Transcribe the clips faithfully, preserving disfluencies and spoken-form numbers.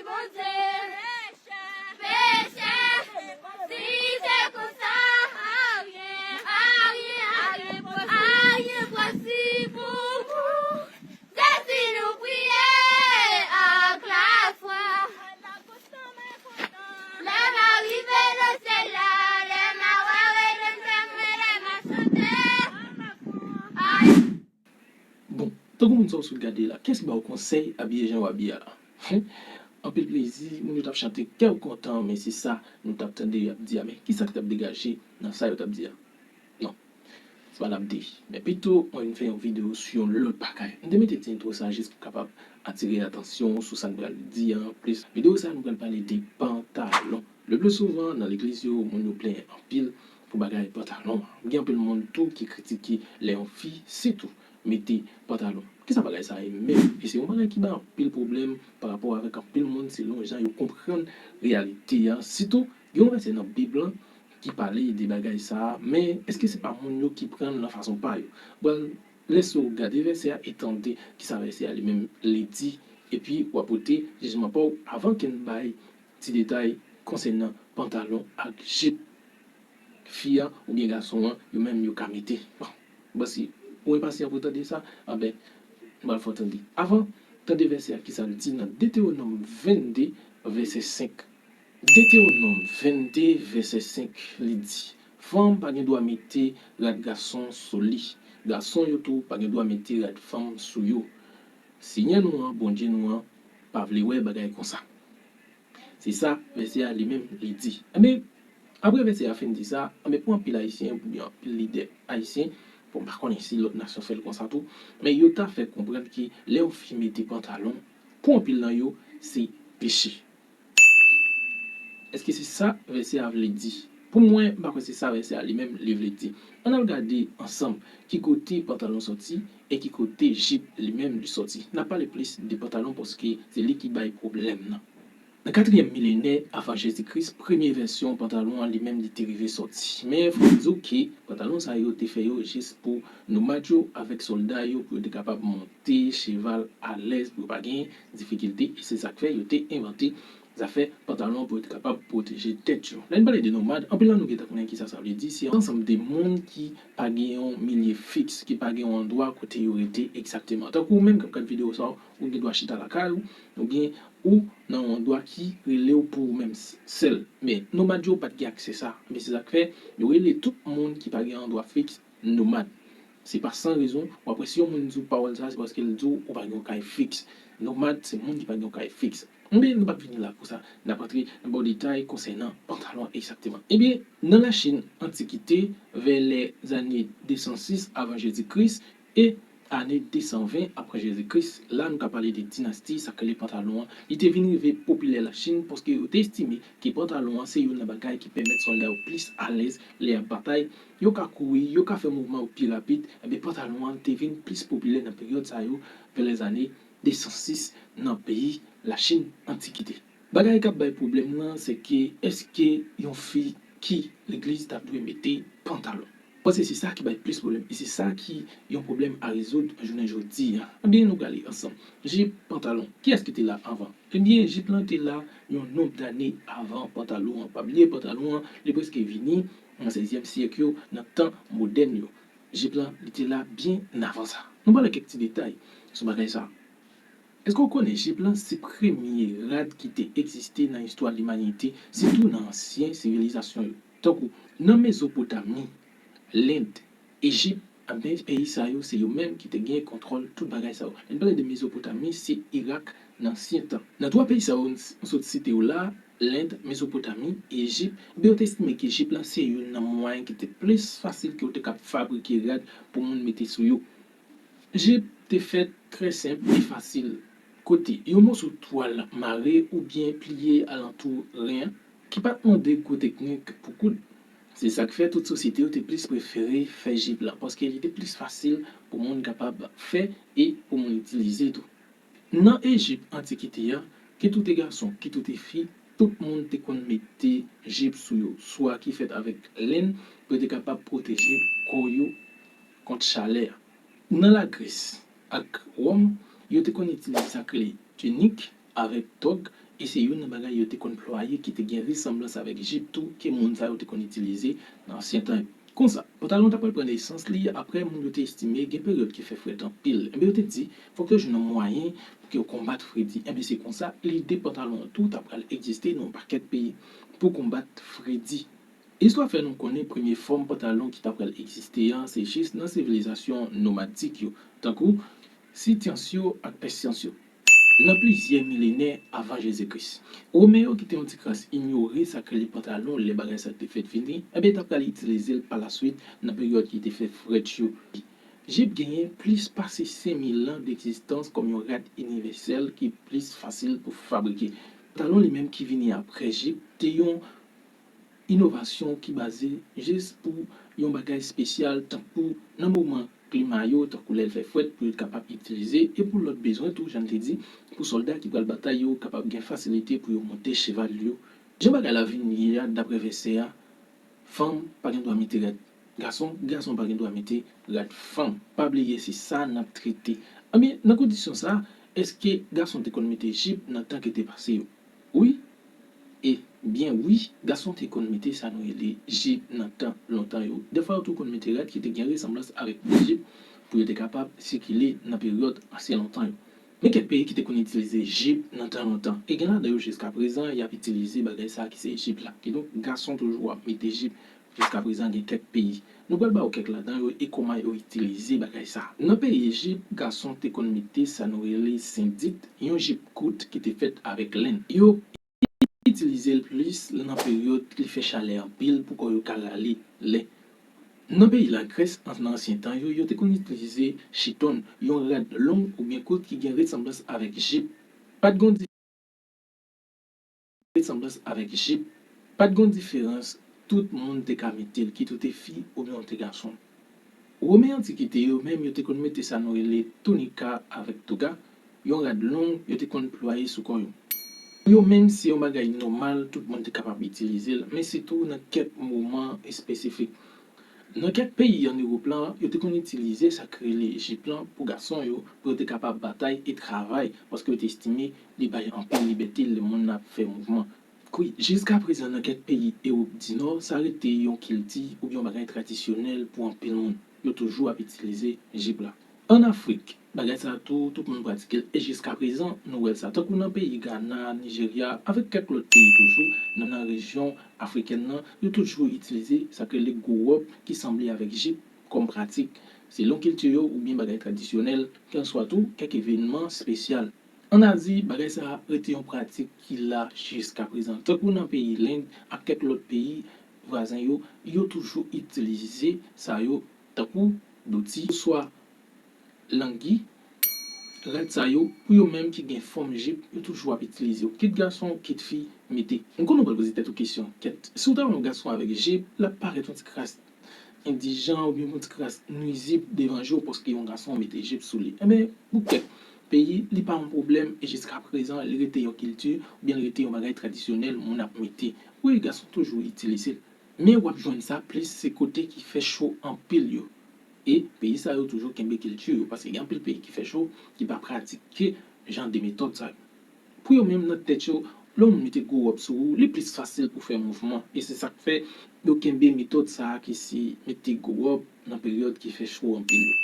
Bondye, peche, si se konsa, aryen, aryen, aryen, aryen posib pou ou. Se si nou priye ak lafwa. Lè m a rive nan syèl la, lè m a wè Redanmtè mwen, lè m a chante. Ay. Bon, tankou moun sa w sot gade la, kiyès ki ba w konsèy abiye jan w abiye a la? Anpil plezi, moun yo t ap chante kè w kontan, men se sa nou t ap tande y ap di a. Men kisa ki t ap degaje nan sa yo t ap di a? Non, se pa n ap di. Men pito, mwen vin fè yon videyo sou yon lòt bagay. M te mete ti entwo sa jis pou kapab atire atansyon w sou sa n pral di a anplis. Videyo sa a, nou pral pale de pantalon. Le pli souvan, nan legliz yo, moun yo plenyen anpil pou bagay pantalon an. Gen anpil moun tou ki kritike lè yon fi, sitou, mete pantalon. Kisa bagay sa a ye menm? E se yon bagay ki bay anpil pwoblèm pa rapò avèk anpil moun selon jan yo konprann reyalite a. Sitou, gen yon vèsè nan Bib lan ki pale de bagay sa a, men èske se pa moun yo ki pran l nan fason pa yo? Bon, lese w gade vèsè a e tande kisa vèsè a li menm li di, epi w a pote jijman pa w avan ke n bay ti detay konsènan pantalon ak jip fi a oubyen gason an yo menm yo ka mete. Bon, bon, si ou enpasyan pou tande sa, anben, m pral fè w tande. Avan, tande vèsè a kisa l di nan Detewonòm vennde, vèsè senk. Detewonòm vennde, vèsè senk, li di, fanm pa gen dwa mete rad gason sou li. Gason yo tou pa gen dwa mete rad fanm sou yo. Senyè nou an, Bondye nou an, pa vle wè bagay konsa. Se sa vèsè a li menm li di. Enben, apre vèsè a fin di sa, enben, pou anpil Ayisyen, oubyen anpil lidè ayisyen, bon, m pa konnen si lòt nasyon fè l konsa tou, men yo ta fè konprann ke lè yon fi mete pantalon, pou anpil nan yo, se peche. Èske se sa vèsè a vle di? Pou mwen, m pa kwè se sa vèsè a li menm li vle di. Ann al gade ansanm ki kote pantalon sòti e ki kote jip li menm li sòti. N ap pale plis de pantalon paske se li ki bay pwoblèm nan. Nan katriyèm milenè avan Jezi Kris, premye vèsyon pantalon an li menm li te rive sòti. Men fò m di w ke pantalon sa yo te fè yo jis pou nomad yo avèk sòlda yo pou yo te kapab monte cheval alèz pou yo pa gen difikilte e se sa k fè yo te envante zafè pantalon pou yo te kapab pwoteje tèt yo. Lè n pale de nomad, anpil nan nou gentan konnen kisa sa vle di. Se yon ansanm de moun ki pa gen yon milye fiks, ki pa gen yon andwa kote yo rete egzakteman. Tankou ou menm k ap gad videyo sa a, ou gen dwa chita lakay ou, oubyen ou nan yon andwa ki rele w pou ou menm sèl. Men, nomad yo pa t gen aksè sa. Men se sa k fè yo rele tout moun ki pa gen andwa fiks nomad. Se pa san rezon, w ap wè si yon moun di w pawòl sa, se paske l di w ou pa gen yon kay fiks. Nomad, se moun ki pa gen yon kay fiks. Enben, nou p ap vini la pou sa. N ap antre nan ba w detay konsènan pantalon egzakteman. Ebyen, nan Lachin antikite, vè lèzane de san sis avan Jezi Kris e ane de san ven apre Jezi Kris, la nou ka pale de dinasti sa k rele pantalon an. Li te vin rive popilè Lachin paske yo te estime ke pantalon an se youn nan bagay ki pèmèt sòlda yo plis alèz lè y ap batay. Yo ka kouri, yo ka fè mouvman yo pi rapid. Enben, pantalon an te vin plis popilè nan peryòd sa yo, vè lèzane de san sis nan peyi Lachin antikite. Bagay k ap bay pwoblèm nan, se ke èske yon fi ki legliz ta dwe mete pantalon? Paske se sa ki bay plis pwoblèm, e se sa ki yon pwoblèm a rezoud jounen jodi a. Ebyen, nou prale ansanm. Jip, pantalon, kiyès ki te la avan? Ebyen, jip lan te la yon nonb dane avan pantalon an. Pa bliye, pantalon an, li prèske vini nan sèzyèm syèk yo, nan tan modèn yo. Jip lan, li te la byen avan sa. Nou pale kèk ti detay sou bagay sa. Èske w konnen jip lan se premye rad ki te egziste nan istwa limanite, sitou nan ansyen sivilizasyon yo? Tankou nan Mezopotami, Lend, Ejip, anben, peyi sa yo se yo menm ki te gen kontwòl tout bagay sa yo. Lè n pale de Mezopotami, se Irak nan ansyen tan. Nan twa peyi sa yo m sot site yo la, Lend, Mezopotami, Ejip, ebyen yo te estime ke jip lan se youn nan mwayen ki te plis fasil ke yo te kab fabrike rad pou moun mete sou yo. Jip te fèt trè senp e fasil, kote yon moso twal mare oubyen pliye alantou ren an, ki pa t mande gwo teknik pou koud. Se sa k fè tout sosyete yo te plis prefere fè jip lan, paske li te plis fasil pou moun kapab fè e pou moun itilize tou. Nan Ejip antikite a, kit ou te gason, kit ou te fi, tout moun te konn mete jip sou yo, swa ki fèt avèk lenn pou yo te kapab pwoteje kò yo kont chalè a. Nan Lagrès ak Wòm, yo te konn itilize sa k rele tinik avèk tòg, E se youn nan bagay yo te konn plwaye ki te gen resanblans avèk jip tou ke moun sa yo te konn itilize nan ansyen tan yo. Konsa, pantalon ta pral pran nesans li apre moun yo te estime gen peryòd ki fè frèt anpil. Enben yo te di, fòk yo jwenn yon mwayen pou ke yo konbat fredi. Enben se konsa, lide pantalon an tou ta pral egziste nan yon pakèt peyi pou konbat fredi. Istwa fè nou konnen premye fòm pantalon ki ta pral egziste a se jis nan sivilizasyon nomadik yo, tankou Sityans yo ak Pèsyans yo, nan plizyè milenè avan Jezi Kris. Women yo ki te yon ti kras inyore sa k rele pantalon lè bagay sa te fèt vini, enben ta pral itilize l pa laswit nan peryòd ki te fè frèt yo. Jip genyen plis pase senk mil an degzistans kòm yon rad inivèsèl ki plis fasil pou fabrike. Pantalon li menm ki vini apre jip te yon inovasyon ki baze jis pou yon bagay espesyal, tankou nan moman klima yo, tankou lè l fè frèt, pou yo kapab itilize, e pou lòt bezwen tou, jan m te di, pou sòlda ki pral batay yo kapab gen fasilite pou yo monte cheval yo. Jan bagay la vin ye a, daprè vèsè a, fanm pa gen dwa mete rad gason, gason pa gen dwa mete rad fanm. Pa bliye se sa n ap trete. Anben, nan kondisyon sa, èske gason te konn mete jip nan tan ki te pase yo? Wi, e byen wi, gason te konn mete sa nou rele jip nan tan lontan yo. Dèfwa yo tou konn mete rad ki te gen resanblans avèk jip pou yo te kapab sikile nan peryòd ansyen lontan yo. Men kèk peyi ki te konn itilize jip nan tan lontan, e gen ladan yo jiska prezan y ap itilize bagay sa ki se jip la. Kidonk, gason toujou ap mete jip jiska prezan, gen kèk peyi. Nou pral ba w kèk ladan yo e kòman yo itilize bagay sa. Nan peyi Ejip, gason te konn mete sa nou rele sendit, yon jip kout ki te fèt avèk lenn. Yo itilize l plis nan peryòd li fè chalè anpil pou kò yo ka rale lè. Nan peyi Lagrès, an- nan ansyen tan yo, yo te konn itilize chiton, yon rad long oubyen kout ki gen resanblans avèk jip. Pa t gen yon resanblans avèk jip. Pa t gen diferans, tout moun te ka mete l, kit ou te fi oubyen ou te gason. Women antikite yo menm, yo te konn mete sa nou rele tunika avèk toga, yon rad long yo te konn plwaye sou kò yo. Pou yo menm, se yon bagay nòmal, tout moun te kapab itilize l, men sitou nan kèk moman espesifik. Nan kèk peyi ann Ewòp lan, yo te konn itilize sa k rele jip lan pou gason yo, pou yo te kapab batay e travay, paske yo te estime li bay anpil libète lè moun nan ap fè mouvman. Wi, jiska prezan nan kèk peyi Ewòp di Nò, sa rete yon kilti oubyen yon bagay tradisyonèl pou anpil moun. Yo toujou ap itilize jip la. Ann Afrik, bagay sa a tou, tout moun pratike l, e jiska prezan, nou wè l sa. Tankou nan peyi Gana, Nijerya, avèk kèk lòt peyi toujou, nan, nan rejyon afrikèn nan, yo toujou itilize sa k rele gwo wòb ki sanble avèk jip kòm pratik, selon kilti yo oubyen bagay tradisyonèl, kèlswa tou kèk evènman espesyal. Ann Azi, bagay sa a rete yon pratik ki la jiska prezan. Tankou nan peyi Lend ak kèk lòt peyi vwazen yo, yo toujou itilize sa yo tankou doti, oswa langi, rad sa yo, pou yo menm ki gen fòm jip, yo toujou ap itilize yo. Kit gason, kit fi, mete. M konnen w pral poze tèt ou kesyon, kèt, si w ta wè yon gason avèk jip, l ap parèt yon ti kras endijan oubyen yon ti kras nwizib devan je w paske yon gason mete jip sou li. Enben, pou kèk peyi, li pa yon pwoblèm e jiska prezan, li rete yon kilti oubyen li rete yon bagay tradisyonèl moun ap mete. Wi, gason toujou itilize l. Men w ap jwenn sa plis se kote ki fè cho anpil yo. E peyi sa yo toujou kenbe kilti yo, paske gen anpil peyi ki fè cho, ki pa pratike jan de metòd sa yo. Pou yo menm nan tèt yo, lè yon moun mete gwo wòb sou ou, li plis fasil pou fè mouvman. E se sa k fè yo kenbe metòd sa a ki se mete gwo wòb nan peryòd ki fè cho anpil yo.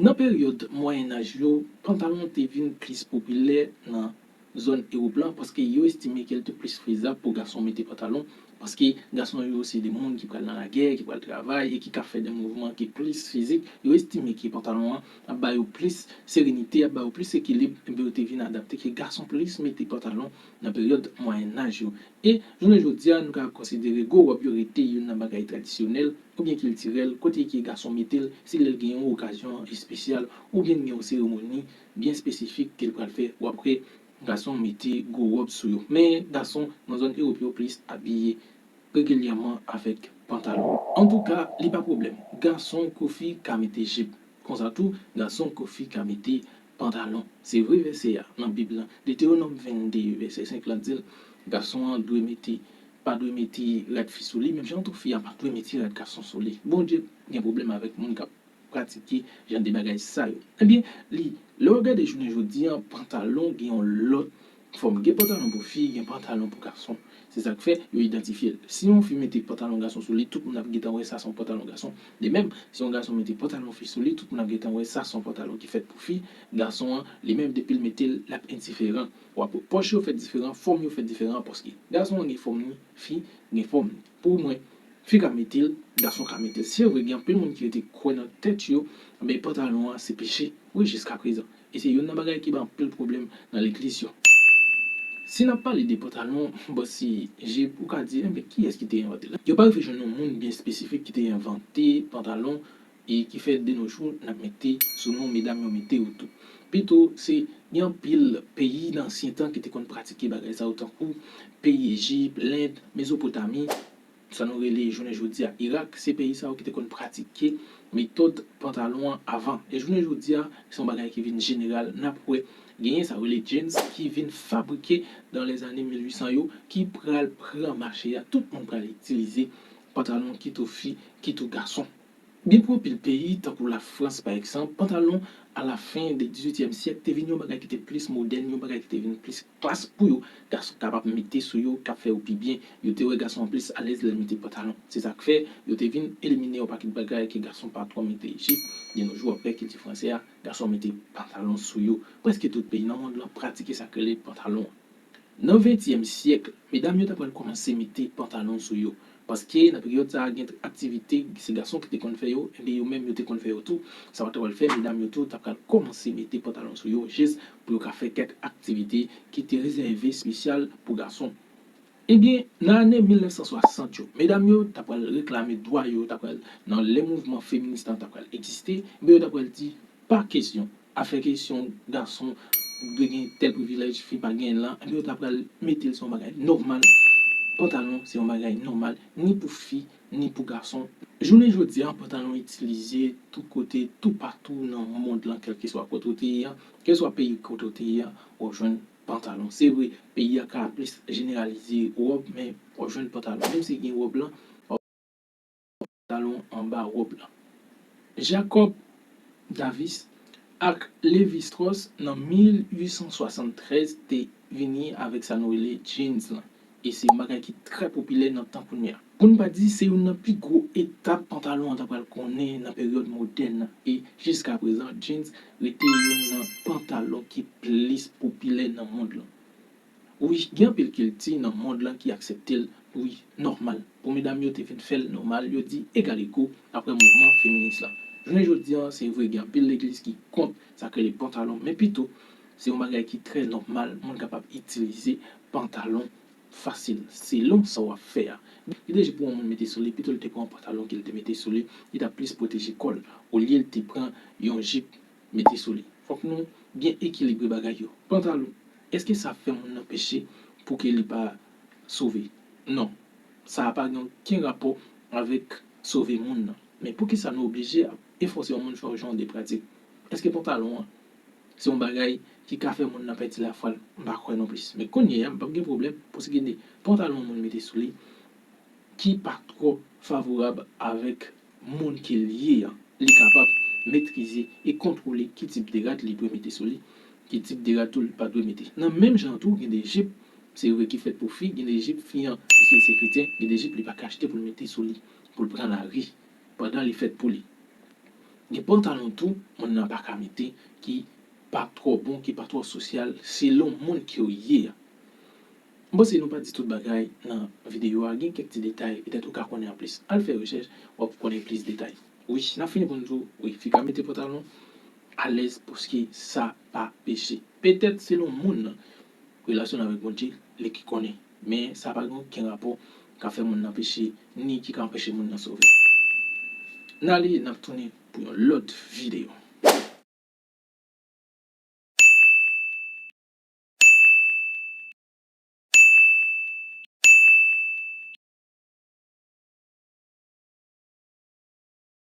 Nan peryòd Mwayennaj yo, pantalon te vin plis popilè nan zòn Ewòp lan, paske yo estime ke l te plis fezab pou gason mete pantalon, paske gason yo se de moun ki pral nan lagè, ki pral travay e ki ka fè de mouvman ki plis fizik. Yo estime ke pantalon an ap ba yo plis serenite, ap ba yo plis ekilib, enben yo te vin adapte ke gason plis mete pantalon nan peryòd Mwayennaj yo. E jounen jodi a, nou ka konsidere gwo wòb yo rete youn nan bagay tradisyonèl oubyen kiltirèl, kote ke gason mete l si lè l gen yon okazyon espesyal oubyen l gen yon seremoni byen espesifik ke l pral fè, w ap wè gason mete gwo wòb sou yo. Men gason nan zòn Ewòp yo plis abiye regilyèman avèk pantalon. Antouka, li pa pwoblèm. Gason kou fi ka mete jip. Konsa tou, gason kou fi ka mete pantalon. Se vre vèsè a nan Bib lan. Detewonòm vennde, vèsè senk lan di l, gason an dwe mete, pa dwe mete rad fi sou li, menm jan tou fi a pa dwe mete rad gason sou li. Bondye gen pwoblèm avèk moun k ap pratike jan de bagay sa yo. Ebyen, li, lè w ap gade jounen jodi a, pantalon gen yon lòt fòm. Gen pantalon pou fi, gen pantalon pou gason. Se sa k fè yo idantifye l. Si yon fi mete pantalon gason sou li, tout moun ap gentan wè sa se yon pantalon gason. De menm, si yon gason mete pantalon fi sou li, tout moun ap gentan wè sa se yon pantalon ki fèt pou fi. Gason an, li menm, depi l mete l, l ap endiferan. W ap wè pòch yo fèt diferan, fòm yo fèt diferan, paske gason an gen fòm li, fi gen fòm li. Pou mwen, fi ka mete l, gason ka mete l. Se vre, gen anpil moun ki rete kwè nan tèt yo, men pantalon an se peche. Wi, jiskaprezan. E se youn nan bagay ki ba anpil pwoblèm nan legliz yo. Si n ap pale de pantalon, bon, se jip, ou ka di, enben, kiyès ki te envante l? Yo pa rive jwenn yon moun byen espesifik ki te envante pantalon e ki fè de nos jours n ap mete sou nou, medam yo mete yo tou. Pito, se gen anpil peyi nan ansyen tan ki te konn pratike bagay sa yo, tankou peyi Ejip, Lend, Mezopotami, sa nou rele jounen jodi a Irak, se peyi sa yo ki te konn pratike metòd pantalon an avan. E jounen jodi a, se yon bagay ki vin jeneral, n ap wè genyen sa yo rele jeans ki vin fabrike dans les années mil uit san yo, ki pral pran mache a, tout moun pral itilize pantalon, kit ou fi, kit ou gason. Gen pou anpil peyi, tankou Lafrans pa egzanp, pantalon a la fen de dizuityèm syèk te vin yon bagay ki te plis modèn, yon bagay ki te vin plis klas pou yo. Gason kapab mete sou yo, k ap fè yo pi byen. Yo te wè gason an plis alèz lè l mete pantalon. Se sa k fè yo te vin elimine yon pakèt bagay ke gason pa twò mete. Jip, de nos jours, aprè kilti fransè a, gason mete pantalon sou yo. Prèske tout peyi nan mond lan pratike sa k rele pantalon an. Nan ventyèm syèk, medam yo ta pral kòmanse mete pantalon sou yo. Paske nan peryòd sa a, gen aktivite, se gason ki te konn fè yo, enben yo menm yo te konn fè yo tou. Sa ta pral fè medam yo tou ta pral kòmanse mete pantalon sou yo, jis pou yo ka fè kèk aktivite ki te rezève espesyal pou gason. Ebyen, nan ane mil nèf san swasant yo, medam yo ta pral reklame dwa yo, ta pral, nan lè mouvman feminis lan ta pral egziste, ebyen yo ta pral di, pa kesyon. Afè kesyon gason dwe gen tèl privilèj, fi pa genyen l lan, ebyen yo ta pral mete l se yon bagay nòmal. Pantalon se yon bagay nòmal, ni pou fi, ni pou gason. Jounen jodi a, pantalon itilize tou kote, toupatou nan mond lan, kèlkeswa kote w te ye a, kèlkeswa peyi kote w te ye a, w ap jwenn pantalon. Se vre, peyi a ka plis jeneralize wòb, men w ap jwenn pantalon. Menm si gen wòb lan, w ap pantalon anba wòb lan. Jacob Davis ak Levi Strauss nan mil uit san swasanntrèz te vini avèk sa nou rele jeans lan. E se yon bagay ki trè popilè nan tan kounye a. Pou n pa di, se youn nan pi gwo etap pantalon an ta pral konnen nan peryòd modèn nan. E jiskaprezan, jeans rete youn nan pantalon ki plis popilè nan mond lan. Wi, gen anpil kilti nan mond lan ki aksepte l, wi, nòmal. Pou medam yo te vin fè l nòmal, yo di egal ego aprè mouvman feminis lan. Jounen jodi a, se vre, gen anpil legliz ki kont sa k rele pantalon, men pito, se yon bagay ki trè nòmal, moun kapab itilize pantalon fasil, selon sa w ap fè a. Li te jis pou yon moun mete sou li, pito l te pran yon pantalon ke l te mete sou li, li t ap plis pwoteje kò l, olye l te pran yon jip mete sou li. Fòk nou byen ekilibre bagay yo. Pantalon, èske sa fè moun nan peche pou ke li pa sove? Non. Sa a pa gen okenn rapò avèk sove moun nan. Men poukisa nou oblije ap efòse yon moun fè yon jan de pratik? Èske pantalon an se yon bagay ki ka fè moun nan pèdi lafwa l? M pa kwè nonplis. Men kounye a, m p ap gen pwoblèm pou si gen de pantalon yon moun mete sou li ki pa twò favorab avèk moun ke l ye a. Li kapab metrize e kontwole ki tip de rad li dwe mete sou li, ki tip de rad tou li pa dwe mete. Nan menm jan tou, gen de jip, se vre, ki fèt pou fi, gen de jip fi an, piske l se kretyen, gen de jip li pa ka achte pou l mete sou li, pou l pran lari, pandan li fèt pou li. Gen pantalon tou, moun nan pa ka mete, ki pa twò bon, ki pa twò sosyal, selon moun ke w ye a. M panse nou pa di tout bagay nan videyo a, gen kèk ti detay, petèt ou ka konnen anplis. Al fè rechèch, w ap konnen plis detay. Wi, n ap fini pou n di w, wi, fi ka mete pantalon alèz, paske sa pa peche. Petèt selon moun nan, relasyon l avèk Bondye, li ki konnen. Men sa pa gen okenn rapò k ap fè moun nan peche, ni ki ka anpeche moun nan sove. N ale, n ap tounen pou yon lòt videyo.